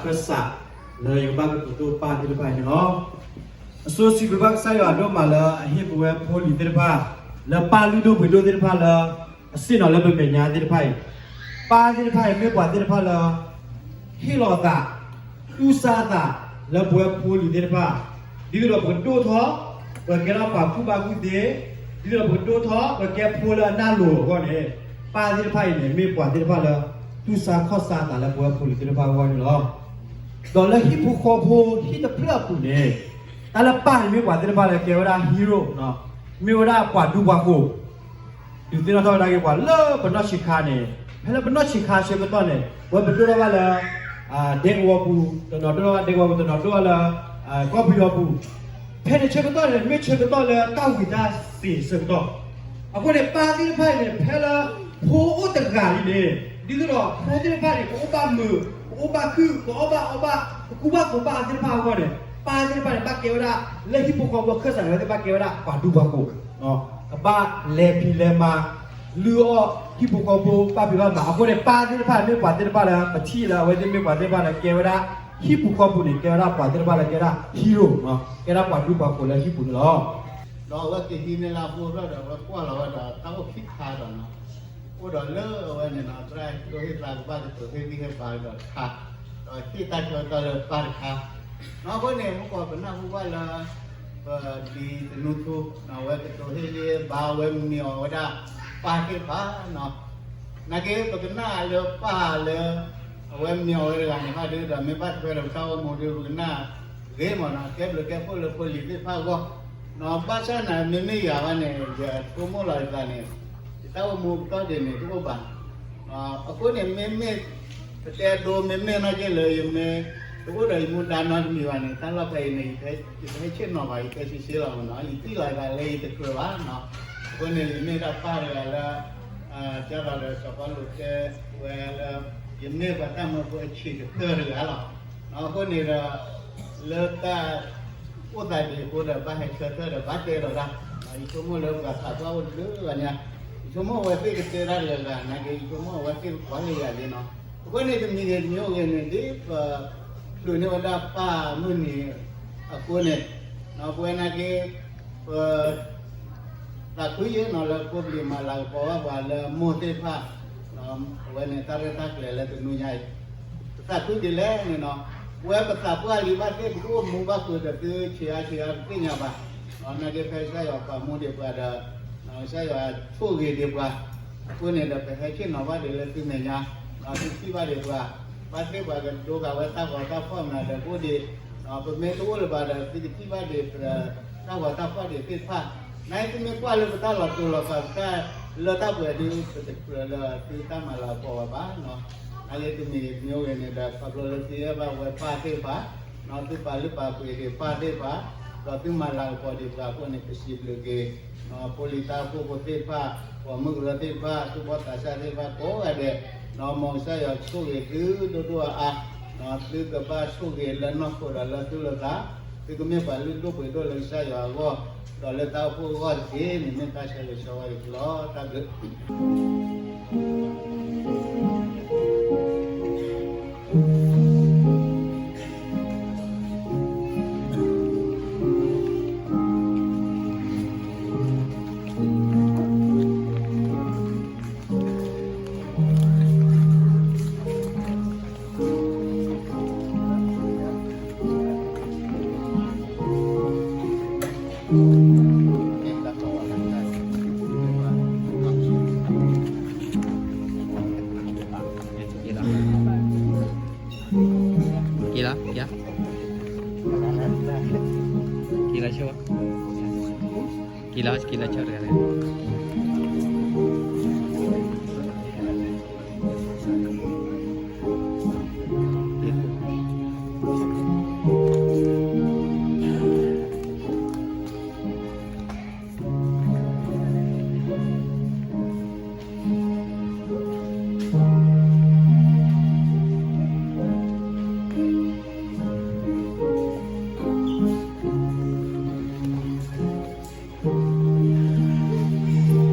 ခၢၣ်စး လၢယကဘၣ်ကတိၤဒိပၢ်သ့ၣ်တဖၣ်အံၤန့ၣ်လီၤ. အဆိစံးဘျုးဘၣ်ကစၢ်ယွၤဒိၣ်မးလၢအဟ့ၣ်ပဝဲဖိလံၤသ့ၣ်တဖၣ် လၢပၢ်လုၢ်ဒိၣ်ပှ့ၤဒိၣ်သ့ၣ်တဖၣ်လၢ အဆ့ၣ်နီၤလၢပမဲာ်ညါသ့ၣ်တဖၣ်အံၤ, ပၢ်သ့ၣ်တဖၣ်အံၤမ့ၢ်ပှၤသ့ၣ်တဖၣ်လၢ ဟ့ၣ်လီၤအသး တူၢ်ဆါအသးလၢပဝဲဖိလံၤသ့ၣ်တဖၣ်, ဒ်သိးဒီးပကဒိၣ်ထီၣ် ပကဲထီၣ်ပှၤကူၣ်ဘၣ်ကူၣ်သ့, ဒ်သိးဒီးပကဒိၣ်ထီၣ် ပကဲဖိလၢအနၢ်လိၤအဂီၢ်န့ၣ်, ပၢ်သ့ၣ်တဖၣ်အံၤန့ၣ် မ့ၢ်ပှၤသ့ၣ်တဖၣ်လၢ တူၢ်ဆါခီၣ်ဆါအသးလၢပဝဲဖိလံၤသ့ၣ်တဖၣ်အဂီၢ်န့ၣ်လီၤ. ဒီးလၢဟံၣ်ဖိဃီဖိဟံၣ်တဖျၢၣ်အပူၤန့ၣ်, တၢ်လၢပၢ်န့ၣ်မ့ၢ်ပှၤသ့ၣ်တဖၣ်လၢကဲဝဲဒၣ် hero, မ့ၢ်ဝဲဒၣ်ပှၤဒူပှၤဃိၤ ဒုးသ့ၣ်နီၣ်ထီၣ်ဝဲဒၣ်က့ၤပှၤလၢပနီၢ်ဆံးခါန့ၣ်, ဖဲလၢပနီၢ်ဆံးခါဆၢကတီၢ်န့ၣ် ပဝဲပဒိၣ်ထီၣ်ဘၣ်လၢ ဒဲကဝီၤပူၤ, တနီၤဒိၣ်ထီၣ်ဘၣ်ဒဲကဝီၤပူၤ, တနီၤဒိၣ်ထီၣ်လၢ ကီၢ်ပယီၤပူၤ, ဖဲန့ၣ်ဆၢကတီၢ်န့ၣ် မ့ၢ်ဆၢကတီၢ်လၢတၢ်ဝံၤတၢ်စ့ၤဆၢကတီၢ်, အဃိန့ၣ် ပၢ်သ့ၣ်တဖၣ်အံၤန့ၣ် ဖဲလၢ ဖိအိၣ်တဂၤလံန့ၣ်, ဒ်သိးဒီးဖိသ့ၣ်တဖၣ်န့ၣ် ကအိၣ်ဘၣ်မုာ်, ကအိၣ်ဘၣ်ခုၣ်, ကအီၣ်ဘၣ်အီဘၣ်, ကကူဘၣ်သိးဘၣ်သ့ၣ်တဖၣ်အဂီၢ်န့ၣ်, ပၢ်သ့ၣ်တဖၣ်န့ၣ် ဘၣ်ကဲဝဲဒၣ် လၢဟံၣ်ဖိဃီဖိအခၢၣ်စးန့ၣ် အဝဲသ့ၣ်ဘၣ်ကဲဝဲဒၣ်ပှၤဒူပှၤဃိၤ, ကဘၣ်လဲၤဖံးလဲၤမၤ လုၢ်အီၣ်ဟံၣ်ဖိဃီဖိဘၣ်ဖံးဘၣ်မၤ, အဃိန့ၣ် ပၢ်သ့ၣ်တဖၣ်မ့ၢ်ပှၤသ့ၣ်တဖၣ်လၢ ပထံၣ်လၢအဝဲသ့ၣ်မ့ၢ်ပှၤသ့ၣ်တဖၣ်လၢကဲဝဲဒၣ် ဟံၣ်ပူၤဃီပူၤန့ၣ် ကဲဝဲဒၣ်ပှၤသ့ၣ်တဖၣ်လၢကဲဒၣ် hero, ကဲဒၣ်ပှၤဒူပှၤဃိၤလၢဟံၣ်ပူၤန့ၣ်လီၤ. ဒီးအဝဲကဟံးန့ၢ်လၢအဖိဖျၢၣ်ဒီး အဝဲကွၢ်လီၤဝဲဒီးတၢ်အိၣ်ခံခါဒီးနီၤ, အိၣ်ဒီးလၢအဝဲန့ၣ်နီၤ သရၣ်ဟ့ၣ်သါကဘၣ်ကတိၤဟ့ၣ်ဂံၢ်ဟ့ၣ်ဘါဒီးတခါ, ဒီးဟ့ၣ်တၢ်ဆၢကတီၢ်လၢပၢ်တခါ, နီၤအဃိန့ၣ် မုၢ်ကီၢ်ပနၢ်ဟူဘၣ်လၢ ပဒ်တနူထူ နီၤ အဝဲကတိၤဟ့ၣ်ဂံၢ်ဟ့ၣ်ဘါဝဲမ့ၢ်အီၤဝဲဒၣ် ပၢ်သ့ၣ်တဖၣ်နီၤ, နာ်က့ပကနၣ်လၢပၢ်လၢ အဝဲမ့ၢ်အီၤဝဲတဂၤန့ၣ် ဟဲဒုးဒီးမ့ၢ်ဘၣ်ထွဲဒီးပတၢ်အိၣ်မူဒုး ပကနၣ်ဂ့ၤမးနီၤ ကဲဘျုးကဲဖှိၣ်လၢဖိလံၤသ့ၣ်တဖၣ်အဂီၢ်, နီၤ ဘၣ်ဆၣ်နာ်မ့မ့ၢ်ယၤဘၣ်န့ၣ် ယဆိကမိၣ်လီၤယသးန့ၣ် ယတၢ်အိၣ်မူပတီၢ်ဒံးန့ၣ် တအိၣ်ဘၣ်, အဃိန့ၣ် မ့မ့ၢ် ပတဲဒိမ့မ့ၢ်နာ်က့လၢ ယမ့ၢ်တအိၣ်ဒီးယမူဒါနီတမံၤဘၣ်န့ၣ် တၢ်လီၢ်ဖဲအံၤန့ၣ် ယတဟဲဆ့ၣ်နီၤဘၣ် ယတဲဆံးဆ့လီၤမးနီၤ ယထံၣ်လီၤယသးလၢယတကြၢးဘၣ်နီၤ, အဃိန့ၣ် ယမ့ၢ်ဒၣ်ပၢ်တဂၤလၢ ကၢ်လီၤဒီးစီၤပီလူးတဲဝဲလၢ ယမ့ၢ်ပှၤတၢ်မၢဖိအဆံးကတၢၢ်တဂၤလီၤ, အဃိန့ၣ်ဒီး လၢတၢ် အိၣ်သးဒံးအဃိဒီး ဘၣ်ဟဲဆၢထၢၣ်ဒီးဘၣ်တဲဒီးတၢ်, ယဆိကမိၣ်လၢပှၤသးပှၢ်အိၣ်တဘျုးဂၤညါ, ယဆိကမိၣ်အဝဲသ့ၣ်ကတဲတၢ်တဂၤဂၤ နာ်က့ ယဆိကမိၣ်အဝဲသ့ၣ်ကကွၢ်လၢယၤလံနီၤ, အဃိန့ၣ်တမံၤဂ့ၤတမံၤအိၣ်ဂ့ၤန့ၣ် ဒ်ပချုးန့ၢ်ဝဲဒၣ်ပၢ်မုၢ်နံၤအဃိန့ၣ်, ပဝဲနာ်က့ ပ သးခုယဲၢ်နီၤလၢဖိပလံၤမၤလၤကပီၤဘၣ်ပှၤလၢ မိၢ်သ့ၣ်တဖၣ် အဝဲန့ၣ်တၢ်ရဲၣ်တၢ်ကျဲၤလၢတနွံညါအံၤ, ပသးခုဒ်လဲၣ်န့ၣ်နီၤ, ပဝဲပသးပှၢ်လံဘၣ်သ့ၣ် ပကအိၣ်မူဘၣ်ဃုာ်ဒီးသုဆံးအါဆံးအါတသ့ၣ်ညါဘၣ်, နာ်က့ဖဲကစၢ်ယွၤပာ်မူဒံးပှၤဒီး ကစၢ်ယွၤဆိၣ်ဂ့ၤဒံးပှၤ, အဃိန့ၣ်ဒီး ပဟဲဆ့ၣ်နီၤဘၣ်ဒံးလၢသုမဲာ်ညါ, သုထံၣ်ဘၣ်ဒံးပှၤ, ဘၣ်သ့ၣ်ပှၤကဒိဂၤဝဲတၢ်ဂီၤတၢ်ဖီၣ်မနုၤဒီး ကအိၣ်ဒံး ပမ့ၢ်တအိၣ်လၢၤဘၣ်ဒီး သုကထံၣ်ဘၣ်ဒံး တၢ်ဂီၤတၢ်ဖီၣ်ဒံးသ့ၣ်တဖၣ်, နသုမ့ၢ်ကွၢ်လၢပတၢ်လီၤတိၤလီၤကး ပတၢ်လၢတၢ်ပှဲၤဒုး ပတကြၢးလၢသုတၢ်မၤလၤကပီၤဘၣ်ဘၣ်နီၤ, နာ်က့တမံၤဂ့ၤတမံၤအိၣ်ဂ့ၤန့ၣ်ဒီး ခီဖျိလၢသုအဲၣ်ဘၣ်ဝဲပၢ်သ့ၣ်တဖၣ်, သုပာ်လုၢ်ပာ်ပှ့ၤဒံးပၢ်သ့ၣ်တဖၣ်, ဒီးသုမၤလၤကပီၤဒံးပှၤအဃိန့ၣ် ပစံးဘျုးက့ၤ ဖိလံၤတၢ်အိၣ်ဖှိၣ်ဖိသ့ၣ်တဖၣ်, ပိာ်မုၣ်ကရၢသ့ၣ်တဖၣ်, သူၣ်ဘီၣ်သးစၢ်သ့ၣ်တဖၣ်ကိးဂၤဒဲး, မ်ကစၢ်ယွၤဆိၣ်ဂ့ၤသုဒိၣ်ဒိၣ်အါအါ, သုကဘၣ်ဆိၣ်ဂ့ၤလၢနီၢ်ခိဒီးလၢသူၣ်လၢသး, သုကမ့ၢ်ပှၤလုၢ်ဒိၣ်ပှ့ၤဒိၣ်လၢကစၢ်ယွၤအဂီၢ်, ဒီးလၢတၢ်အိၣ်ဖှိၣ်အဂီၢ်တက့ၢ်န့ၣ် မ့ၢ်တၢ်ဆၢဂ့ၤဆၢဝါဒံးလီၤ. တၢ်ဘျုး က့ၤလီၤ, က့ၤလီၤ, က့ၤလီၤ, က့ၤလီၤဆိ, က့ၤလီၤ, က့ၤလီၤဆိတဂၤလၢ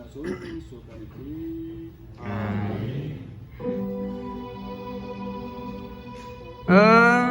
အဆိယ့ၣ်ၡူးခရံာ်အမံၤ, အၤမ့ၣ်.